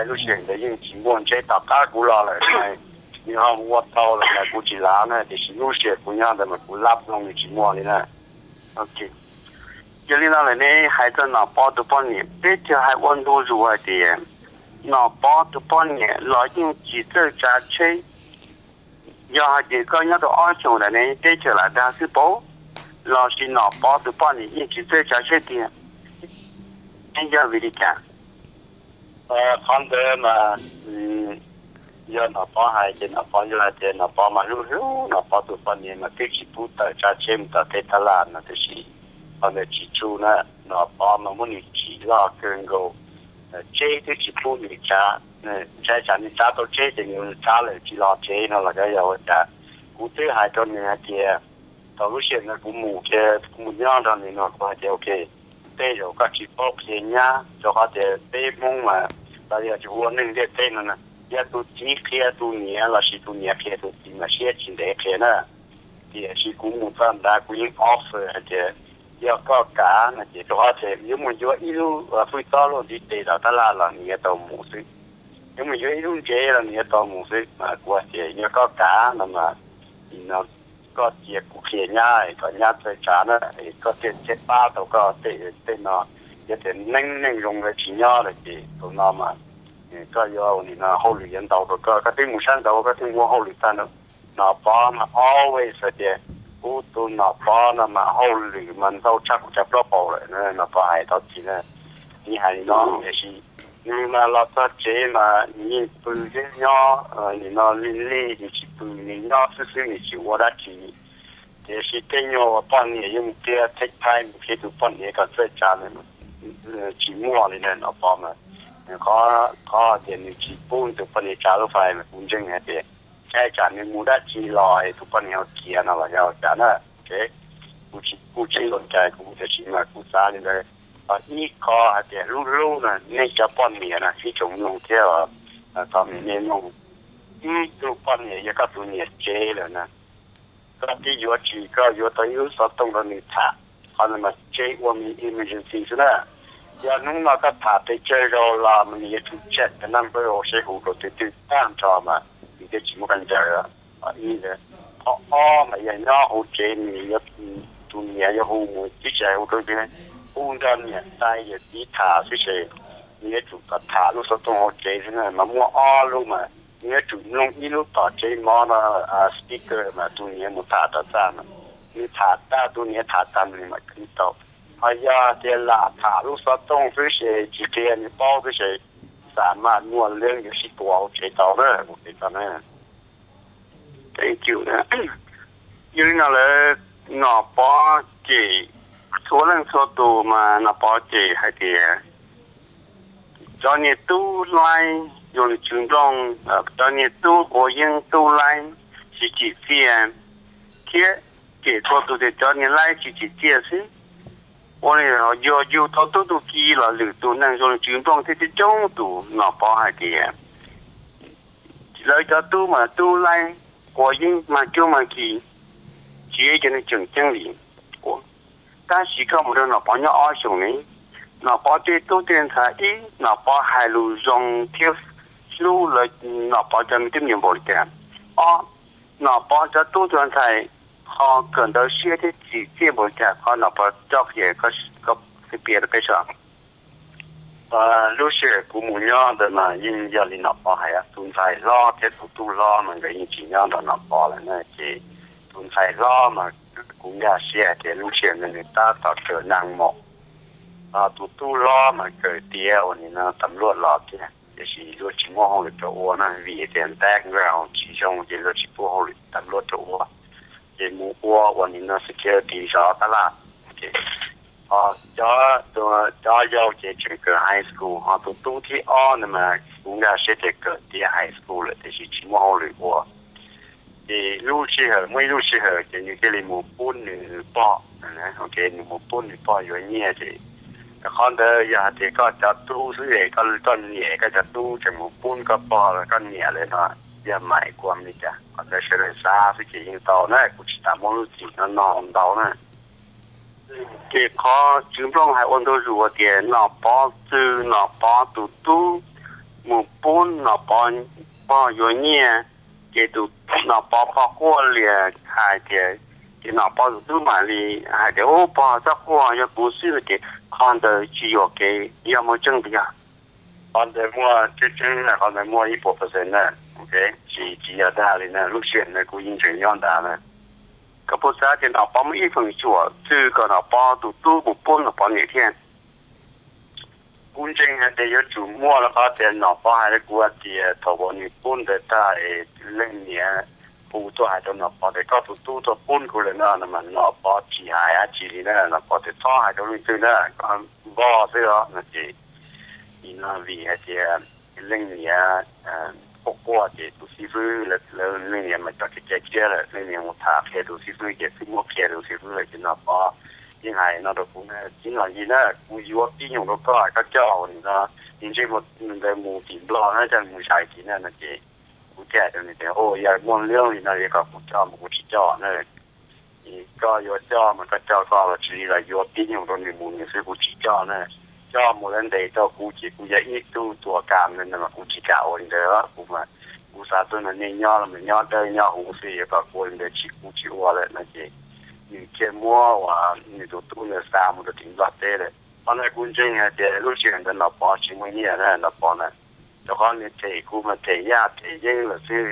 Lub sij hawm ntawd yeej tsis muaj ntses, tom qab kuv los lawm mas nws ho mus ua tau lawm mas kuv tsis lav na, tiam sis lub sij hawm kuv nyob ntawd mas kuv lab ploog nws tsis muaj li na. Yog li no lawm nej hais txog Nom Pov tus poj niam, teb chaws hais ua ntu zus hais tias Nom Pov tus poj niam los yeej tsis txawj tsav tsheb. Yog hais tias koj nyob rau ob xyoos ntawd ne teb chaws lam dag xwb pauv, lossis Nom Pov tus poj niam yeej tsis txawj tsav tsheb tiag, yeej yog vim li cas? Qhov ntawd mas yog Nom Pov hais ces Nom Pov yog hais tias Nom Pov mas hlub hlub Nom Pov tus poj niam mas twb tsis pub tawm tsav tsheb mus tom tej tab laj no, tiam sis qhov ntawd tsis tshua na. Nom Pov mas muab nws tsim loj kawg nkaus, tsheb twb tsis pub nws tsav, ntshai tsam nws tsav tau tsheb ces nws tsav lawm tsis los tsev no los yog ua cas. Kuv twb hais rau nws hais tias thaum lub sij hawm ntawd kuv mus kiag kuv mus nyob nrog nws no kuv hais tias ok, tej zaum koj tsis paub qhia nyab, rau qhov tias peb Hmoob mas los yog tsis ua neeg ntiaj teb no na, yog tus txiv qhia tus niam lossis tus niam qhia tus txiv mas siab tsis ntev qhia na. Tiam sis kuv mus txog ntawd kuv yeej offer hais tias yog koj kam no ces rau qhov tias yuav mus yuav ib lub fwj tob luaj ntiv tes tom tab laj los nws yuav tau mus xwb, yuav mus yuav ib lub ntsev los nws yuav tau mus xwb. Mas kuv hais tias yog koj kam no mas koj cia kuv qhia nyab kom nyab txawj tsav na, koj thiaj pab tau koj tej no. Yog tias neej neej zoo lawv tsis nyob lawm ces tus no mas koj yuav ua nim no hauj lwm yuav ntau rau koj, koj twb mus sab nraud koj twb muaj hauj lwm tag nrho. Nom Pov mas always hais tias kuv tus Nom Pov no mas hauj lwm mas ntau tshaj kuv cov plaub paus lawm, Nom Pov hais tau txiv na. Nws hais li no tiam sis nws mas los txog tsev mas nws yeej pw thiab nyob nim no li li, nws tsis pw, nws nyob xwb xwb nws tsis ua dab tsi. Tiam sis tej nyuag uas poj niam yuav mus qhia, take time mus qhia tus poj niam kom txawj tsav tsis muaj li na Nom Pov mas. Qhov tias nws tsis pub tus poj niam tsav lub fais mas kuv ntseeg hais tias ntshai tsam nws mus dab tsi los es tus poj niam ho khiav no los yog cas na. Kuv tsis, kuv tsis txaus cai kuv tiam sis mas kuv xav li ntawd. Ib qho hais tias hlub hlub na, nej cov poj niam na ib tsoom mloog thiab, tau nej mloog, ib tug poj niam yog koj tus niam tsev lawm na, koj twb yuav tsis, koj yuav tau ib lub xov tooj rau nws tham. Qhov no mas tsev ua me emergency xwb na. Yog hnub no koj tham pes tsawg zaus los mas nws yuav tsum check the number seb hu rau tus twg tag nrho mas nws thiaj tsis muaj koj ncaws. Qhov ib ntawd. Qhov ob mas yog nyob hauv tsev nws yuav, tus niam yuav hu mus twb tsis hais hu rau twg, hu nrog niam tais yawm txiv tham xwb ces nws yuav tsum kom tham lub xov tooj hauv tsev xwb na. Mas muaj ob lub mas nws yuav tsum mloog ib lub tom tsev mov no, speaker mas tus niam mus tham tom txaj mas nws tham tag, tus niam tham tag nws mam qhib tau. Ho yog tias lam tham lub xov tooj xwb ces tsis qhia nws paub xwb ces xam maj muaj leej yuav sib tua hauv tsev tau na, ua ke tau na. Thank you. Yog li no lawm Nom Pov cem txhua leej txhua tus mas Nom Pov cem hais tias cov niag tub laib zoo li Tswv Nplooj, cov niag tub quav yeeb tub laib tsis tsim txiaj, thiab cem txhua tus tias cov niag laib tsis tsim txiaj xwb. Ua li yog yug tau tub tug ki los lwm tus neeg zoo li Tswv Nplooj thiab coob coob tus, Nom Pov hais tias lawv cov tub mas tub laib, quav yeeb mag cuab mag ki, tsis yog cov neeg tseem ceeb li. Tab sis koj mus rau Nom Pov nyob ob xyoos ne, Nom Pov tej tub tej ntxhais ib, Nom Pov hais lus zoo thiab hlub lawv, Nom Pov cov me tub me nyuam npaum li cas. Ob, Nom Pov cov tub cov ntxhais ho kawm ntawv siab thiab tsim txiaj npaum li cas, qhov Nom Pov coj qhia, koj piav rau peb saib. Lub sij hawm kuv mus nyob ntawd mas yeej yog li Nom Pov hais, tus ntxhais hlob thiab tus tub hlob mas nkawd yeej tsis nyob nrog Nom Pov lawm na. Ces tus ntxhais hlob mas kuv nkag siab hais tias lub sij hawm ntawd nws tab tom kawm naj mos. Tus tub hlob mas kawm tiav ua nim no tam luaj los tiag, tiam sis luag tsis muab hauj lwm rau ua na, vim tias background tsis zoo ces luag tsis pub hauj lwm tam luaj rau ua. Ces mus ua ua nim no security zov tab laj. Ces cov yau ces tseem kawm high school, ho tus tub thib ob no mas kuv nkag siab tias kawm tiav high school lawm tiam sis tsis muaj hauj lwm ua. Ces lub sij hawm, muaj ib lub sij hawm ces nws thiaj li mus pub nws pog, nws mus pub nws pog yuav nyiaj ces qhov ntawd yog hais tias koj cov tub xwb es koj niam koj cov tub tseem mus pub koj pog los koj niam lawm no, yog maim kuam li cas, qhov ntawd sawv daws xav xwb ces yeej tau na, kuv tsis tas muab lub txim no no ntau na. Ces qhov Tswv Nplooj hais ua ntu zus tias Nom Pov txwv Nom Pov tus tub mus Nom Pov pog yuav nyiaj, ces tus Nom Pov pog quaj lias hais tias, ces Nom Pov tus tub mam li hais tias, Ub, pog txhob quaj, yog kuv xwb no ces qhov ntawd tsis yuam kev, yog muaj tseeb tiag. Qhov ntawd muaj tseeb tseeb na, qhov ntawd muaj ib puas percent na. Tsis, tsis yog dag li na, lub sij hawm ntawd kuv yeej tseem nyob ntawd na. Koj puas xav tias Nom Pov muaj ib feem xyuam txwj kom Nom Pov tus tub mus pub Nom Pov niam thiab? Kuv ntseeg hais tias yuav tsum muaj, rau qhov tias Nom Pov hais rau kuv hais tias thaum uas nws pub ntawd tag es leej niam hu tuaj hais rau Nom Pov tias koj tus tub tuaj pub kuv lawm no, no mas Nom Pov tsis hais dab tsi li na, Nom Pov tias txhob hais rau leej twg na, koj npog xwb os no ces, nim no vim hais tias leej niam quaj quaj ces tus xib fwb, lawv leej niam mas coj kev cai tshiab lawm, leej niam mus tham qhia tus xib fwb ces twb muab qhia tus xib fwb lawm ces Nom Pov yeej hais no rau kuv na, Txiv Nom Yis na, kuv yuav tib nyoog rau koj, koj coj ua nim no, nws ntsej muag ntawd mus tim Nplog na, coj mus zais tim na no ces kuv thiaj hais rau nws tias, Yog muaj lub li no es kom kuv coj mas kuv tsis coj na. Koj yuav coj mas koj coj koj los tsis li los yuav tib nyoog rau nws mus nws xwb, kuv tsis coj na. Coj mus lawv ntes tau kuv ces kuv yog ib tug tuam kam ntawd mas kuv tsis kam ua li ntawd. Kuv, kuv xav tuaj nrog nej nyob los mas nyob dawb nyob huv xwb, yuav kom kuv ua li ntawd tsis, kuv tsis ua lawm no ces nws thiaj muab uas nws tus tub ntawd xa mus rau tim Nplog teb lawm. Qhov ntawd kuv ntseeg hais tias lub sij hawm ntawd Nom Pov tsis muaj nyiaj na, Nom Pov na, rau qhov nws them kuv mas them yaj them yeeb lawm xwb,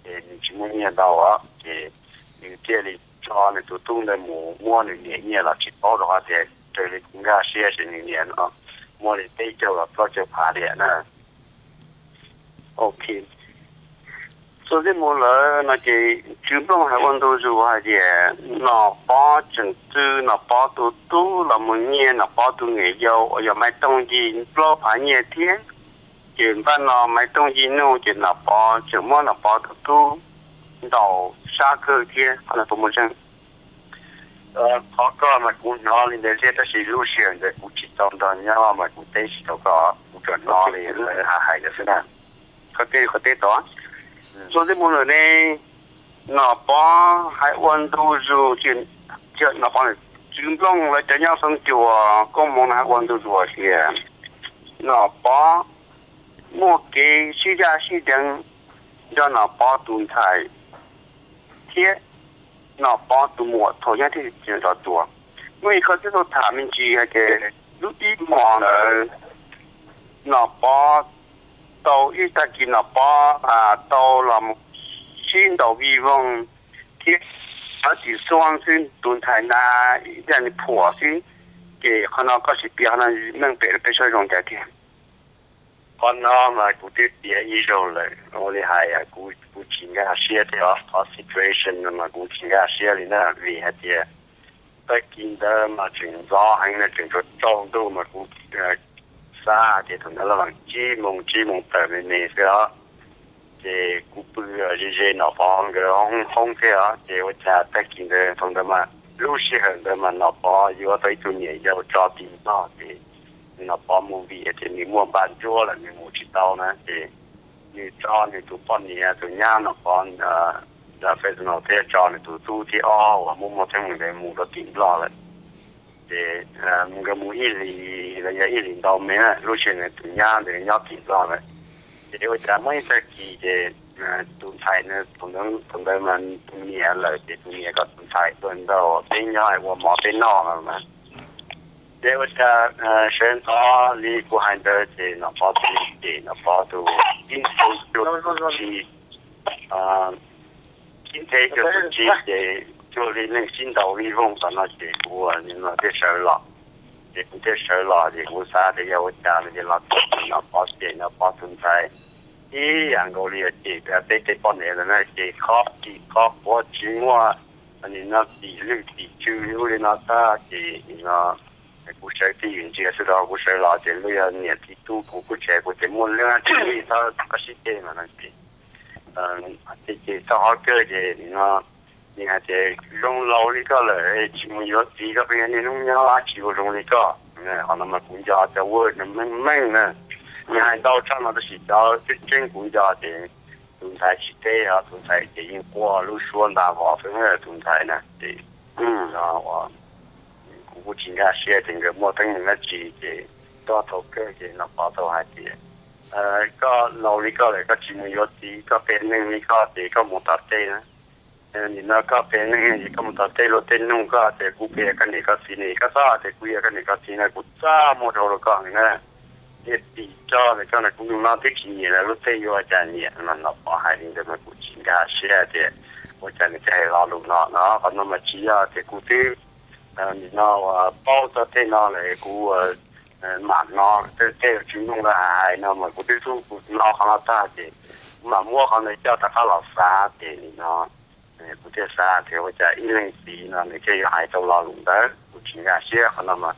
ces nws tsis muaj nyiaj ntau os, ces nws thiaj li tso nws tus tub ntawd mus muab nws niam nyiaj los tsis paub, rau qhov tias raws li kuv nkag siab ces nws niam no muaj li peb caug los plaub caug phav liam na. Ok, txuas ntxiv mus lawm no ces Tswv Nplooj hais ua ntu zus hais tias Nom Pov tseem txwj Nom Pov tus tub los mus nyiag Nom Pov tus niam yau uas yog Maiv Tooj Yig plaub phav nyiaj thiab, ces npaj no Maiv Tooj Yig nug ces Nom Pov tseem muab Nom Pov tus tub ntaus sab kawg thiab, qhov no puas muaj tseeb? Qhov koj mas kuv hnov li ntawd thiab, tab sis lub sij hawm ntawd kuv tsis tau nrog nyob mas kuv teb tsis tau koj, kuv tsuas hnov li lawv hais ntawd xwb na. Qhov teb, qhov teb tod, txuas ntxiv mus lawm ne, Nom Pov hais ua ntu zus, Nom Pov, Tswv Nplooj lawv cov nyob Xeev Cuas koob hmoov no hais ua ntu zus tias Nom Pov muaj kev sib zaj sib deev nrog Nom Pov tus ntxhais thiab Nom Pov tus muam thaum nyob teb chaws Thaib tua. Muaj ib qho twb tau tham me ntsis hais tias lub ib hmos ntawd Nom Pov tau ib tag kis Nom Pov tau los mus sib ntaus vij voog thiab, tsis xuab xwb tus ntxhais na ib yam li phuam xwb, ces qhov no koj sim piav qhov no meej pem rau peb saib zoo cas tiag. Qhov no mas kuv twb piav ib zaug lawm, ua li hais kuv tsis nkag siab thiab os, qhov situation no mas kuv tsis nkag siab li na, vim hais tias tag kis ntawd mas tseem ntxov heev na, tseem tsaus tsaus ntuj mas kuv xav hais tias thaum ntawd los tsib moos, tsib moos tawm me me xwb os. Ces kuv pw ze ze Nom Pov nkawd hoob hoob thiab os, ces ua cas tag kis ntawd thaum ntawd mas lub sij hawm ntawd mas Nom Pov yuav tau ib tug niam yau tso tim Nplog ces Nom Pov mus vim tias nws muaj npaj ntsuab lawm nws mus tsis tau na, ces nws tso nws tus poj niam tus nyab Nom Pov Fresno thiab tso nws tus tub thib ob uas muaj muaj teeb meem ntawd mus rau tim Nplog lawm. Ces nkawd mus ib hlis los yog ib hlis ntau me na, lub sij hawm ntawd tus nyab ntawd nyob tim Nplog lawm. Ces ua cas muaj ib tag kis ces tus ntxhais thaum ntawd mas tus niam lawm ces tus niam kom tus ntxhais tuaj nrog peb nyob ua mov peb noj no mas. Ces ua cas sawv ntxov li kuv hais ntawd ces Nom Pov tus, ces Nom Pov tus ib nthee cuag tsi, ib nthee cuag tsi ces cuag li neeg sib ntaus vij voog tom no ces kuv nim no thiaj sawv los. Ces kuv thiaj sawv los ces kuv xav tias yog ua cas no ces los txog ces Nom Pov, ces Nom Pov tus ntxhais ib yam nkaus li ces peb tej poj niam ntawd na ces khob tim khob quav tsis muaj, nim no tim lwj tim tsw li ub li no tag ces nim no kuv sawv tib ywm ntsia xwb rau kuv sawv los ces lub yog niam txiv tub kuv kuj tsis hais kuv tias muaj leej twg li, txhob sib ceg mas no ces, ces txog qhov kawg ces nim no nws hais tias zoo laus li koj lawm tsis mus yuav txiv, koj pheej niaj hnub nyob dab tsi ua zoo li koj. Qhov no mas kuv nco cov word no meej meej na. Nws hais ntau tshaj no tab sis cov tseeb tseeb kuv nco ces tus ntxhais tsis teb os, tus ntxhais ces yeej quaj lub suab nta vos xwb tus ntxhais na ces kuv kuj tsis nkag siab ces nkawd muaj teeb meem dab tsi ces txog thaum kawg ces Nom Pov tau hais tias Koj laus li koj lawm koj tsis mus yuav txiv, koj peb neeg li koj ces koj mus tom tej na. Nim no koj peb neeg ces koj mus tom tej luag tej nug koj tias kuv peb koj niam koj txiv ne, koj txhob hais tias kuv yog koj niam koj txiv na, kuv txaj muag rau rau koj na. Niag tim rog ntawm koj na, kuv nug no twb tsis nyiam lawm, luag tej yuav ua cas nyiam no. Nom Pov hais li ntawd mas kuv tsis nkag siab tias ua cas nws thiaj hais lo lus no no. Qhov no mas tsis yog tias kuv twb nim no paub txog tej no lawm kuv mam no, tej tej tsis mloog lawv hais no mas kuv twb xub kuv hnov qhov no tag ces kuv mam muab qhov ntawd coj rov qab los xav ces nim no kuv thiaj xav tias ua cas ib leeg txiv no nws thiaj yuav hais tau lo lus ntawd. Kuv tsis nkag siab qhov no mas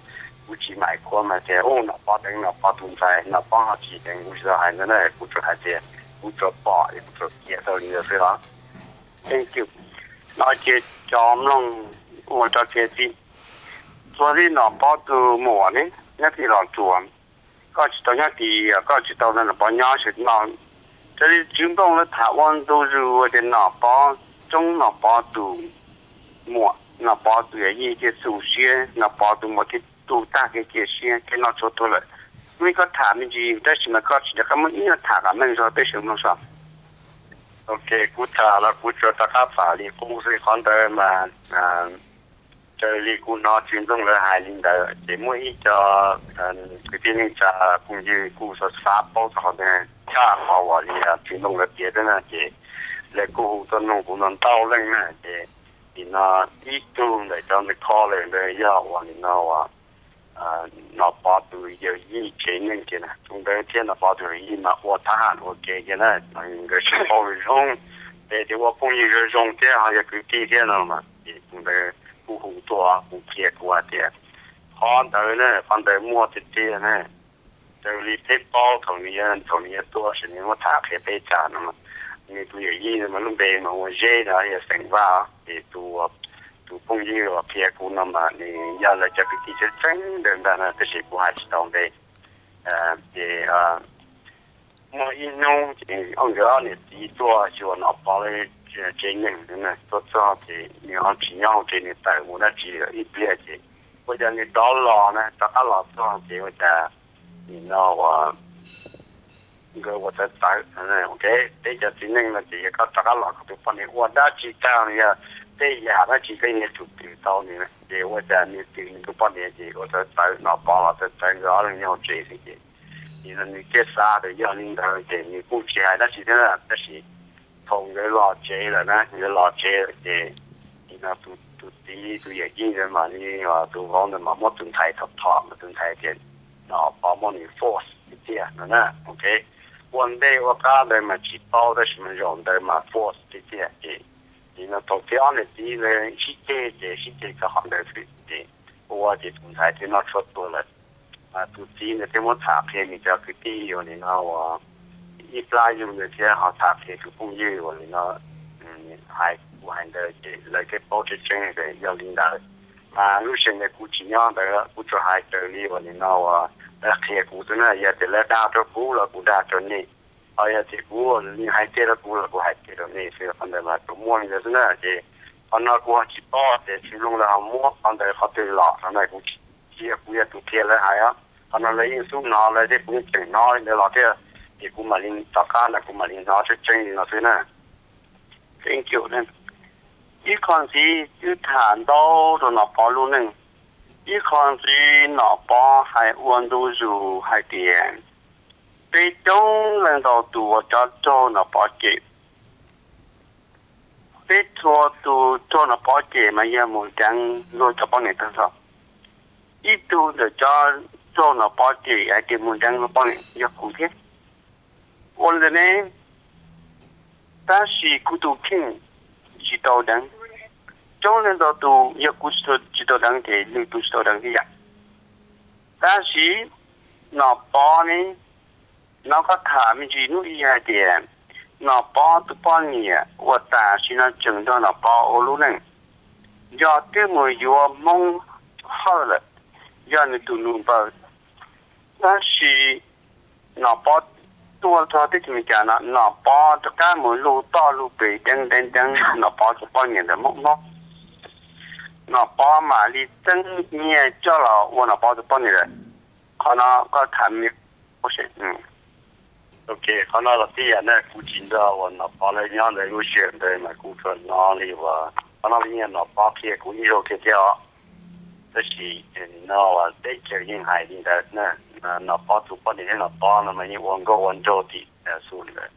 kuv tsis mam khuam mas tias u Nom Pov deev Nom Pov tus ntxhais, Nom Pov ho tsis deev, kuv tsis tau hais ntawd na. Kuv tsuas hais tias kuv tsuas pom es kuv tsuas piav tau li ntawd xwb os. Thank you. No ces cov mloog ua rau tias txij txuas li Nom Pov tus muam ne nyob tim Los Tsuas, koj tsis tau nyob tim, koj tsis tau nrog Nom Pov nyob tsis no. Raws li Tswv Nplooj lawv tham ua ntu zus tias Nom Pov tsoob Nom Pov tus muam, Nom Pov tus yawm yij thiaj xu siab, Nom Pov tus muam thiaj tu tag kev cia siab thiab noj tshuaj tuag lawm. Muaj ib koj tham me ntsis tab sis mas koj tsis rov qab muab ib nyuag tham kom meej rau peb sawv mloog so. Ok, kuv tham los kuv tsuas rov qab tham li qub xwb, qhov ntawd mas raws li kuv hnov Tswv Nplooj lawv hais li ntawd ces muaj ib co kwv tij neej tsa phooj ywg kuj xav xav paub txog qhov ntawd tshaj qhov uas li Tswv Nplooj lawv piav thiab na ces lawv kuj hu tuaj nug kuv no ntau leej na ces nim no ib tug ntawm cov ntawd kho lawm ntawd yog uas nim no uas Nom Pov tus yawm yij tsev neeg kiag na, tus ntawd thiab Nom Pov tus yawm yij mas ua thab ham ua ke kiag na, nkawd sib paub zoo, ces tias ua phooj ywg zoo zoo thiab ho yog kwv tij thiab no mas ces tus ntawd kuj hu tuaj kuv qhia kuv hais tias qhov ntawd na, qhov ntawd muaj tiag tiag na. Raws li peb paub thaum nws yuav, thaum nws yuav tuaj ces nws muab tham qhia peb tas no, nws tus yawm yij no mas lub npe mas ua Zeb no yog xeem Vaj, ces tus, tus phooj ywg uas qhia kuv no mas nws yog lawv cov kwv tij tseeb tseeb ntawd ntag no tab sis kuv hais tsis tau npe. Ces muaj ib hnub ces nkawd ob niam txiv tuaj xyuas Nom Pov tsev neeg, tuaj txog ces nws ho tsis nyob hauv tsev, nws tawm mus dab tsi lawm ib pliag ces ua cas nws rov los na, rov qab los txog ces ua cas nim no uas nkawd ua txawv txawv, peb cov txiv neej no ces yog koj rov qab los koj tus poj niam ua dab tsi tag los yog tej yam dab tsi koj yeej yuav tsum twm tau nws na, ces ua cas nws twm nws tus poj niam ces ua txawv txawv, Nom Pov los txawv txawv, nkawd ob leeg nyob hauv tsev xwb ces nim no nws thiaj xav tias yog li ntawd ces nws kuj tsis hais dab tsi thiab na, tab sis thaum nkawd los tsev lawm na, nkawd los tsev lawm ces nim no tus txiv tus yawm yij ntawd mam li, tus vauv ntawd mam muab tus ntxhais thom thom mas tus ntxhais tias Nom Pov muab nws force tiag tiag no na. Ok, ua ntej ua qab ntawd mas tsis paub tab sis mas zaum ntawd mas force tiag tiag ces nim no thaum tib ob niam txiv ntawd sib ceg ces sib ceg txog qhov ntawd xwb ces ua ces tus ntxhais thiaj noj tshuaj tuag lawm. Tus txiv ntawd thiaj muab tham qhia nws cov kwv tij uas nim no uas ib plab yug ntawd thiab ho tham qhia tus phooj ywg uas nim no hais kuv hais ntawd ces lawv thiaj paub tseeb tseeb tias yog li ntawd. Mas lub sij hawm ntawd kuv tsis nyob ntawd, kuv tsuas hais raws li uas nim no uas lawv qhia kuv xwb na, yog tias lawv dag rau kuv los kuv dag rau nej, ho yog tias kuv, nws hais tiag rau kuv los kuv hais tiag rau nej xwb, qhov ntawd mas tsuas muaj li ntawd xwb na. Ces qhov no kuv ho tsis paub tias Tswv Nplooj lawv ho muab qhov ntawd qhov twg los rau na, kuv tsis, tsis yog kuv yog tus qhia lawv hais os, qhov no lawv yeej xub hnov lawv thiab kuv yeej tseem hnov li ntawd los thiab, ces kuv mam li tom qab no kuv mam li hnov tseeb tseeb li no xwb na. Thank you. Ib qho ntxiv twb tham ntau rau Nom Pov lub neej. Ib qho ntxiv Nom Pov hais ua ntu zus hais tias peb coob leej ntau tus uas cov raug Nom Pov cem. Peb txhua tus raug Nom Pov cem mas yog mus deev luag cov poj niam tag nrho. Ib tug ntawm cov raug Nom Pov cem hais tias mus deev luag poj niam yog kuv thiab. Ua li ntawd ne, tab sis kuv tus kheej tsis tau deev. Coob leej ntau tus yog kuv tsis tau deev ces lwm tus tsis tau deev thiab yom. Tab sis Nom Pov ne, no koj tham me ntsis hnub ib hais tias Nom Pov tus poj niam uas tam sim no tseem nrog Nom Pov ua lub neej, yog twb mus yuav Hmoob Hawj lawm, yog nws tus nus npawg. Tab sis Nom Pov tuaj txog teb chaws Amelikas no, Nom Pov rov qab mus lug toj lug pes deev deev deev Nom Pov tus poj niam ntawm Hmoob Hmoob. Nom Pov mam li txeeb nyiaj coj los ua Nom Pov tus poj niam lawm. Qhov no koj tham me, Ok, qhov no los tib yam na, kuv tsis nrog uas Nom Pov lawv nyob ntawd lub sij hawm ntawd mas kuv tsuas hnov li uas qhov no li Nom Pov qhia kuv ib zaug kiag thiab os. Tab sis no uas teb chaws yeej hais li ntawd na, Nom Pov tus poj niam thiab Nom Pov no mas yeej ua nkauj ua nraug tim xus ntawd.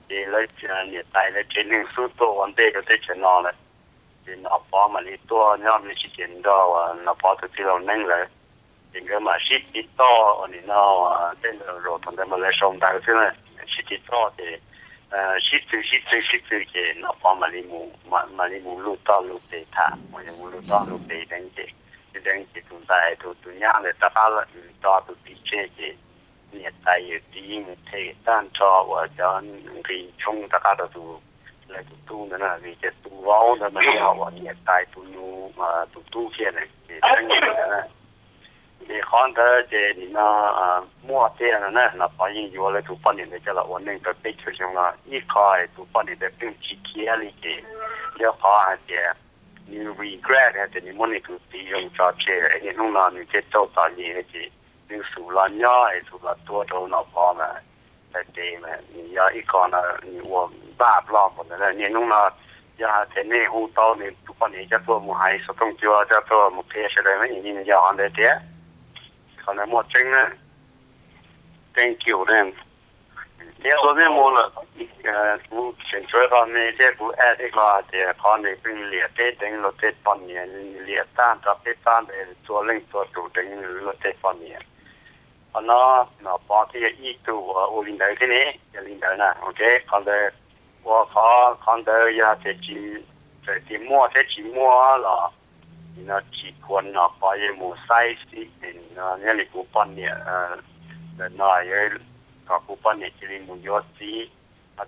Ces lawv niam tais lawv tsev neeg xub tuaj ua ntej rau teb chaws no lawm. Ces Nom Pov mam li tuaj nyob me ntsis ces nrog uas Nom Pov tus tij laug Neeb lawm. Ces nkawd mam sib tiv toj uas nim no tej ntawd zaum thaum ntawd mas lawv sau ntawv xwb na, sib tiv toj ces sib txwv sib txwv sib txwv ces Nom Pov mam li mus, mam li mus lug toj lug tes tham, mus lug toj lug tes deev ces, deev ces tus ntxhais tus, tus nyab ntawd rov qab los tso tus txiv tseg ces niam tais yawm txiv yeej them tag nrho uas cov nqi tshoob rov qab rau tus, lawv tus tub ntawd na, vim tias tus vauv ntawd mas yog uas niam tais tus nus, tus tub kiag na, ces txheeb ntawd na. Ces qhov ntawd ces nim no muaj tiag no na, Nom Pov yeej yuav lawv tus poj niam ntawd coj los ua neej tau peb caug xyoo no, ib qho tus poj niam ntawd pheej tsis khiav li ces yog qhov hais tias nws regret hais tias nws muab nws tus txiv zoo tso tseg lawm, niaj hnub no nws thiaj tau txom nyem ces nws xub los nyob es xub los tuag rau Nom Pov mas, tais tes mas nws yog ib qho no nws ua npaj ploj npaum ntawd. Niaj hnub no yog hais tias nej hu tau nws tus poj niam coj tuaj mus hais xov tooj cua, coj tuaj mus qhia sawv daws mas yeej yog qhov ntawd tiag, qhov ntawd muaj tseeb na. Thank you na. Thiab ua nej mus lawm, kuv tseem tshuav qhov me thiab kuv add ib qho hais tias qhov nws pheej liam peb deev luag tej poj niam, liam tag nrho peb pab ntawd tua leej tua tus deev luag tej poj niam. Qhov no Nom Pov thiaj yog ib tug uas ua li ntawd thiab ne, yog li ntawd na, ok, qhov ntawd ua qhov, qhov ntawd yog tias tsis, txawm tias muaj thiab tsis muaj los nim no tsis khuam Nom Pov yuav mus saib xib, nyob li kuv poj niam ntawm no, kom kuv poj niam cia li mus yuav txiv,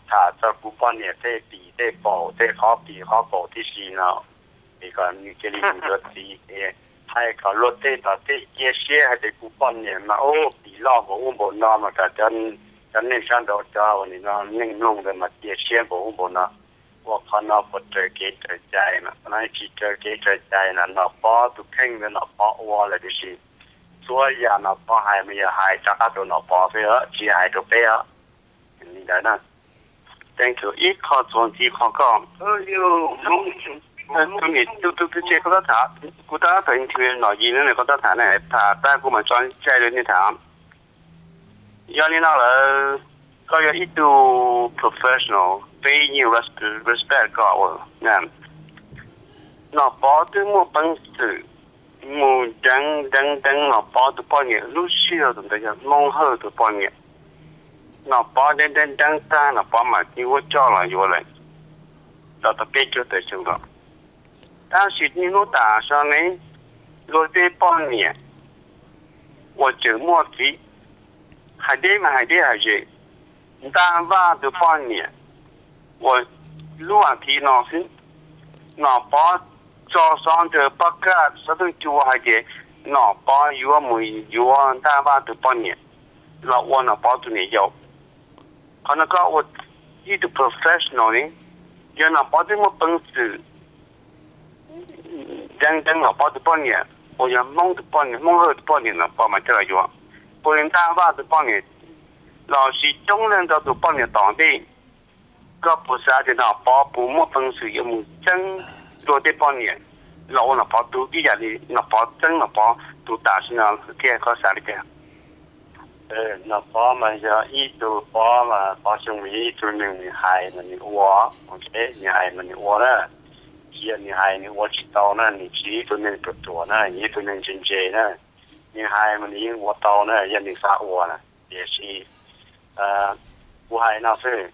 tham txog kuv poj niam tej pim tej paum, tej qhov pim qhov paum tib si no, es kom nws cia li mus yuav txiv es hais kom luag tej tom tej cia siab hais tias kuv poj niam mas ub pim loj npaum ub npaum no mas kom cov neeg sab nraud cov uas nim no neej mloog ntawd mas cia siab npaum ub npaum no. Ua qhov no puas raws kev raws cai mas, qhov no tsis raws kev raws cai na, Nom Pov tus kheej ntawd Nom Pov ua lawm tiam sis txhua yam Nom Pov hais mas yog hais rov qab rau Nom Pov xwb, tsis hais rau peb os. Li ntawd na. Thank you. Ib qho txuas ntxiv qhov koj, tus niam, tus tus tus tse koj tab tham, kuv tab tham interview Nom Yis no, koj tab tham na, tham tag kuv mam tso cai rau nej tham. Yog li no lawm, koj yog ib tug professional, peb yeej respect koj. Nom Pov twb muaj peev xwm mus deev deev deev Nom Pov tus poj niam, lub sij hawm ntawd yog Hmoob Hawj tus poj niam. Nom Pov deev deev deev tag Nom Pov mam li ua coj los yuav lawm, los tau peb caug tawm xyoo los. Tab sis niaj hnub tam sim no ne, luag tej poj niam uas tseem muaj txiv, hais deb mas hais deb hais zem, Ntaj Vaj tus poj niam uas lub as thiv no xwb, Nom Pov tso xov nrog poj kaj xov tooj cua hais tias Nom Pov yuav mus yuav Ntaj Vaj tus poj niam los ua Nom Pov tus niam yau. Qhov no koj ua ib tug professional ne, yog Nom Pov twb muaj peev xwm deev deev Nom Pov tus poj niam uas yog Hmoob tus poj niam, Hmoob Hawj tus poj niam Nom Pov mas coj los yuav, puas yog Ntaj Vaj tus poj niam los sis coob leej ntau tus poj niam tom ntej, koj puas xav tias Nom Pov puas muaj peev xwm yuav mus txeeb luag tej poj niam los ua Nom Pov tus ib yam li Nom Pov txeeb Nom Pov tus tam sim no thiab, koj xav li cas? Nom Pov mas yog ib tug pov mas pov xyoo mas yog ib tug neeg nws hais mas nws ua, ok, nws hais mas nws ua na. Tsis yog nws hais nws ua tsis tau na, nws tsis yog ib tug neeg ruam ruam na, nws yog ib tug neeg ntse ntse na. Nws hais mas nws yeej ua tau na, yog nws xav ua na. Tiam sis kuv hais no xwb,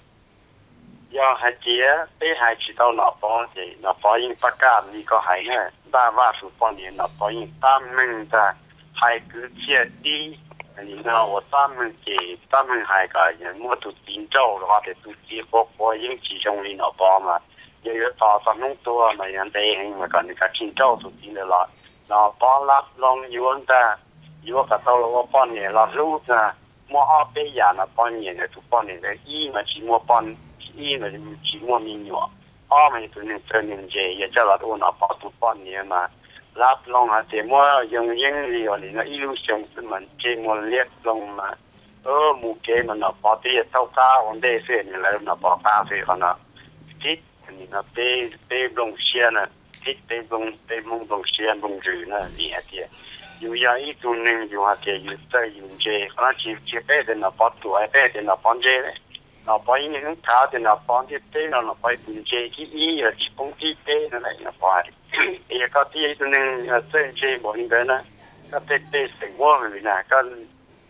yog hais tias peb hais tsis tau Nom Pov ces Nom Pov yeej pab kaj li koj hais na, Ntaj Vaj tus poj niam Nom Pov yeej tab meeg ntag, hais kwv txhiaj tib, nim no uas tab meeg ces tab meeg hais kom muab tus txiv nrauj rau qhov tias tus txiv qhuav qhuav yeej tsis zoo li Nom Pov mas, yog yuav tos txog hnub tuag mas yog ntev heev mas kom nws kav tsij nrauj tus txiv ntawd los. Nom Pov lab loo yuav ntag, yuav kom tau los ua poj niam los hlub ntag. Muaj ob peb yam Nom Pov nyiam ntawm tus poj niam ntawd, ib mas tsis muaj poj, ib mas tsis muaj me nyuam, ob mas yog tus neeg txawj neeg ntse, yog coj los ua Nom Pov tus poj niam mas lab loo hais tias muab yoo yeeb li uas nim no ib lub xyoo xwb mas ntsej muag liab ploog mas Mus kev mas Nom Pov twb yog thaub qab ua ntej xwb, nws lawv Nom Pov qab xwb qhov no. Tib, nim no peb, peb nplooj siab na, tib peb nplooj, peb Hmoob nplooj siab nplooj ntsws na, vim hais tias yus yog ib tug neeg yus hais tias yus txawj yus ntse, qhov no tsis, tsis peb tias Nom Pov ruam, peb hais tias Nom Pov ntse. Nom Pov yeej hnov tias Nom Pov ntiaj teb no Nom Pov yog tus ntse thib ib los tsis poob thib peb no Nom Pov hais. Es yog koj twb yog ib tug neeg txawj ntse npaum li ntawd na, koj tej pej xeem muab li na, koj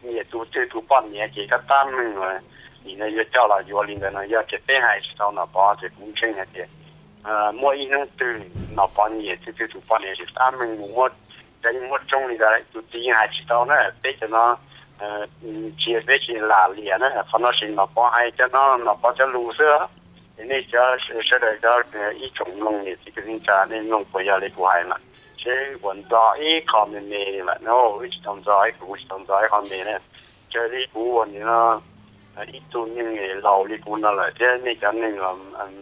nyiam tus twg tus poj niam ces koj tab meeg, nim no yuav coj los yuav li ntawd no, yog tias peb hais tsis tau Nom Pov ces kuv ntseeg hais tias muaj ib hnub twg Nom Pov nyiam tus twg tus poj niam ces tab meeg mus muab, cov yeej muab tsoob li ntawd, tus txiv yeej hais tsis tau na. Peb cov no tsis, peb tsis lam liam na, qhov no tsis Nom Pov hais cov no, Nom Pov cov lus xwb. Es nej cov sawv daws cov ib tsoom mloog niam txiv kwv tij neej tsa, nej mloog puas yog li kuv hais mas, seb puas ntxog ib qho me me mas no, wb tsis tau ntxog ib, kuv tsis tau ntxog ib qho me na. Raws li kuv ua nim no ib tug neeg laus li kuv no lawm thiab nej cov neeg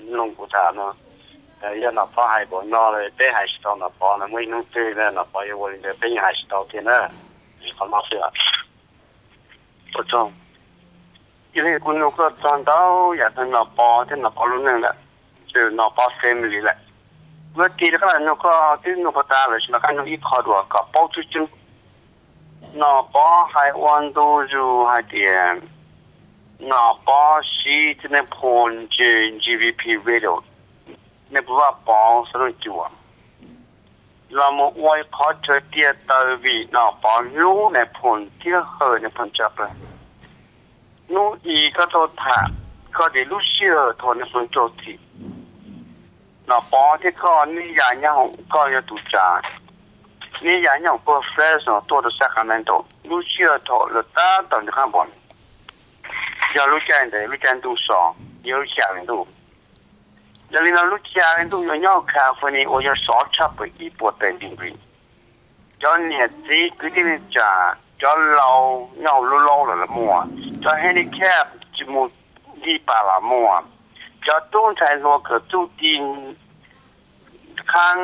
mloog kuv tham no, yog Nom Pov hais npaum no lawm peb hais tsis tau Nom Pov no, muaj ib hnub twg Nom Pov yuav ua li ntawd peb yeej hais tsis tau thiab na. Qhov no xwb. Ua tsaug. Cia li kuv nug koj txog ntau yam txog Nom Pov thiab Nom Pov lub neej lawm, txawm Nom Pov family lawm. Kuv yuav tig rov qab los nug koj, twb nug puag ta lawm, tab sis mas koj nug ib qho dua kom paub tseeb tseeb. Nom Pov hais ua ntu zus hais tias Nom Pov siv tej nais phoo ntse G V P radio, nais phoo Vaj Pov xov tooj cua los mus ua ib qhov chaw tiaj taw vim Nom Pov hlub nais phoo thiab hawm nais phoo tshaj plaws. Hnub i koj tau tham koj tias lub sij hawm thaum nais phoo raug thim, Nom Pov thiab koj neb ya nyob hoom, koj yog tus tsav, neb ya nyob hoom pawg Fresno tuaj rau Sacramento, lub sij hawm thaum lawv tab tom nws qab npom, yog lub caij ntawd lub caij ntuj so, yog lub xya hli ntuj. Yog li no lub xya hli ntuj yuav nyob California uas yog sov tshaj plaws ib puas tais degree. Cov niam txiv kwv tij neej tsa, cov laus nyob hauv lub laub lawm los muaj, cov handicap tsis mus li pas los muaj, cov tub ntxhais hluas kawm txuj ti qhab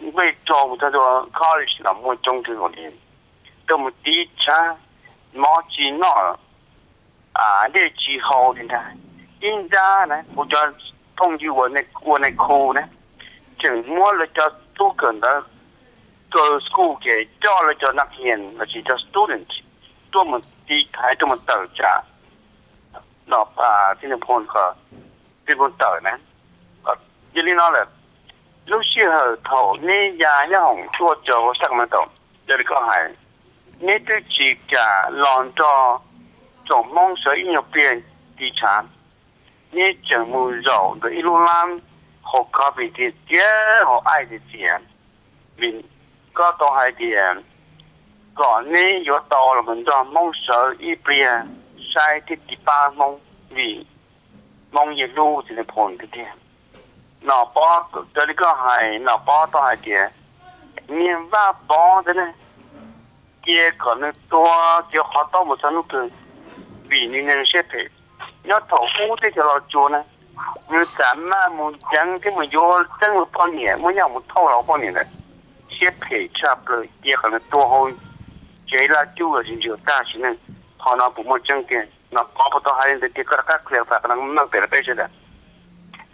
nqaij rau mus txog college los muaj coob kawg nkaus li. Tuaj mus tiv tshav, mov tsis noj, dej tsis haus li ntag. Ib nrab na kuv cov phooj ywg ua nais khu na, tseem muab lawv cov tub kawm ntawv, kawm school ces coj lawv cov nab hias los sis cov student tuaj mus tiv thaiv tuaj mus tawm tsam tij Nphooj, tij Nphooj tawm na. Yog li no lawm, lub sij hawm thaum neb ya nyob hoom tuaj rau Sacramento, yog li koj hais, neb twb tsis kam los nrog tsoom Hmoob sawv ib nyuag pliag tiv tshav, neb tseem mus zaum ntawm ib lub lab haus coffee tiag tiag, haus ice tiag tiag, vim koj tau hais tias kom neb yuav tau los mus nrog Hmoob sawv ib pliag saib thiab tiv pab Hmoob, vim Hmoob yeej hlub tij Nphooj tiag tiag. Nom Pov, raws li koj hais, Nom Pov tau hais tias niag Vaj Pov ntawd ne, cia kom nws tuag, cia qhov tob mus txog hnub twg, vim nws neeg siab phem. Nyob thaum ub teb chaws Los Tsuas na, nws txawm maj mus nceev thiab mus yuav txeeb poj niam, muab nyiaj mus thauj los poj niam ntawd, siab phem tshaj plaws, cia kom nws tuag hauv tsev laj cuj los sis ntsis tag sim neej. Qhov no puas muaj tseeb tiag? Nom Pov puas tau hais li ntawd tiag? Koj rov qab qhia kom meej pem rau peb sawv daws.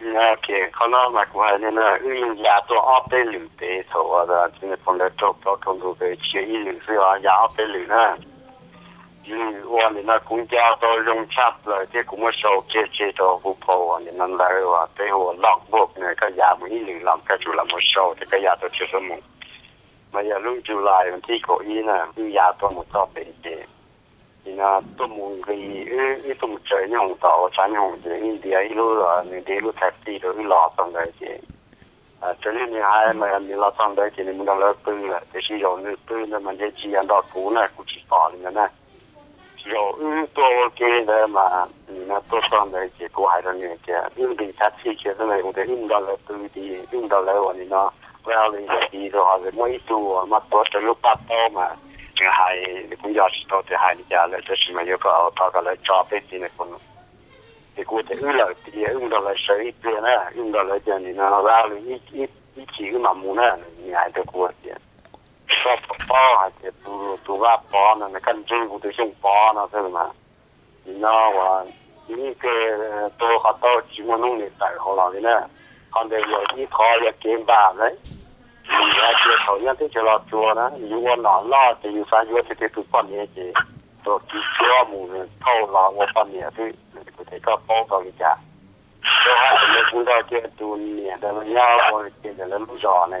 Qhov no mas kuv hais li no, wb yeej ya tuaj ob peb lwm pem thaum txiv Nplooj lawv raug plaub raug ntug pem, tsis yog ib lwm xwb os, ya ob peb lwm na. Lwm uas nim no kuv nco tau zoo tshaj plaws thiab kuv muab sau kiag tseg rau kuv phau uas nim no ntawd uas peb hu ua logbook na, koj ya mus ib lwm los koj tsum los mus sau thiab koj ya tau tseg xuab moos. Mas yog lub July vas thib kaum ib na, wb ya tuaj mus txog pem ces nim no tuaj mus nqis, wb tuaj mus tsaws nyoob hoom tom ua tshav nyoob hoom ces wb ntiav ib lub, nws ntiav ib lub taxi rau wb los txog ntawd ces raws li nws hais mas nws los txog ntawd ces nws mus nrog lawv pw lawm, tiam sis zaum nws pw ntawd mas ntshe tsis yog nrog kuv na, kuv tsis pom li ntawd na. Zaum wb tuaj ua ke ntawd mas nim no tuaj txog ntawd ces kuv hais rau nws tias wb nqis taxi kiag xwb na, kuv tias wb mus nrog lawv pw tid, wb mus nrog lawv uas nim no ua li ntawd tid rau, ho muaj ib tug uas maj tuav raws lub paj taub mas nws hais, kuv nco tsis tau tias hais li cas lawm, tab sis mas yuav kom thov kom lawv tso peb tid na. Ces kuv tias wb lawm tiag, wb mus nrog lawv sawv ib pliag na, wb mus nrog lawv ces nim no ua li ib chim wb mam mus na, nws hais rau kuv tias Koj puas paub hais tias tus, tus Vaj Pov no nws kaj ntseeg kuv tus Xyooj Pov no xwb mas. Nim no uas ib ke tua qhov tau tsis muaj hnub nws tawm hauv los li na. Qhov ntawd yog ib qhov yog kev npam lawm. Vim hais tias thaum nyob teb chaws Los Tsuas na, yus ua nom loj ces yus xav yuav tiag tiag tus poj niam ces tuam kiv cuab mus thauj los ua poj niam xwb. Kuv tias koj paub tau li cas? Koj hais tias kuv nrog kiag tus niam ntawd nyob ua ke ntawm lawv lub zos ne,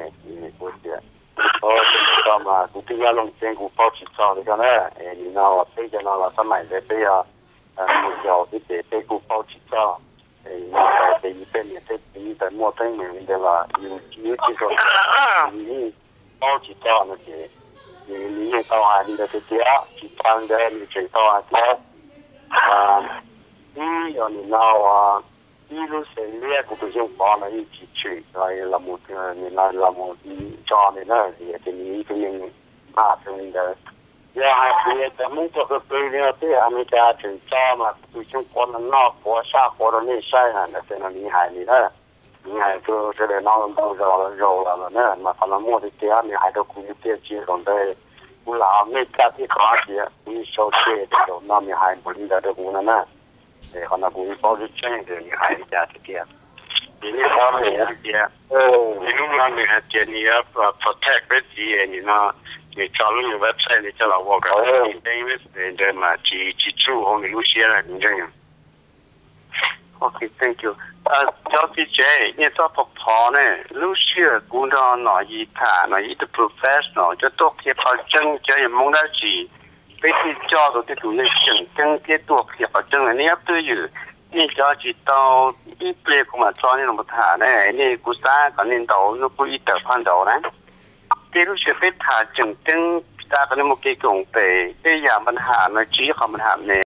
kuv tias, koj mas kuv twb nyob Looj Ceeb kuv paub tsis txog li koj na. Nim no peb cov no los xab maim ntawd peb yog mus yaus xwb ces peb kuj paub tsis txog. Ces yus tej niam tej txiv tawm muaj teeb meem li ntawd los yus tsis, yus tsis paub tsis txog no ces nws yeej tau hais li ntawd tiag tiag. Tsis tas ntawd nws tseem tau hais tias ib yog nim no ib lub xeev liab kuv tus Xyooj Pov no yeej tsis tshwm los mus, nim no los mus tso nws na, vim tias nws ib tug neeg npam xws li ntawd. Yog hais tias cov Hmoob tuaj pw pw li no tej Amelikas tseem tso mas kuv tus Xyooj Pov no noj quav sab quav rau nej saib na, ntawd tej no nws hais li na. Nws hais rau sawv daws no ntau zaus los zaus los na, mas qhov no muaj tiag tiag, nws hais rau kuv tiag tiag tsis yog zaum ntawd. Kuv lam mej kaj tib qhov tias kuv yeej sau tseg tias zaum no nws hais npaum li ntawd rau kuv no na. Ces qhov no kuv yeej paub tseeb tseeb tias nws hais li cas tiag tiag. Ces nej paub tias, nws hnub no nws hais tias nws yuav protect peb txiv, nim no nws tso lub nyuag website nws coj los ua kom tseeb, ntawd mas tsis, tsis txuj hauv nws lub siab na, kuv ntseeg. Ok, thank you. Cov txiv tsev, nej txhob phov phov ne. Lub sij hawm kuv nrog Nom Yis tham, Nom Yis ib tug professional, cov tuaj qhia qhov tseeb, cov yog Hmoob dab tsi, peb thiaj coj tau tej tus neeg tseem ceeb thiab tuaj qhia qhov tseeb. Nej nyob twj ywm, nej cov tsis tau, ib pliag kuv mam tso nej los tham ne. Nej, kuv xav kom nej ntaus hnub pub ib tawm phab ntaus na. Tej lub sij hawm peb tham tseem ceeb, xav kom nej muaj kev koom tes, tej yam npa ham no tsis ib qho npa ham ne.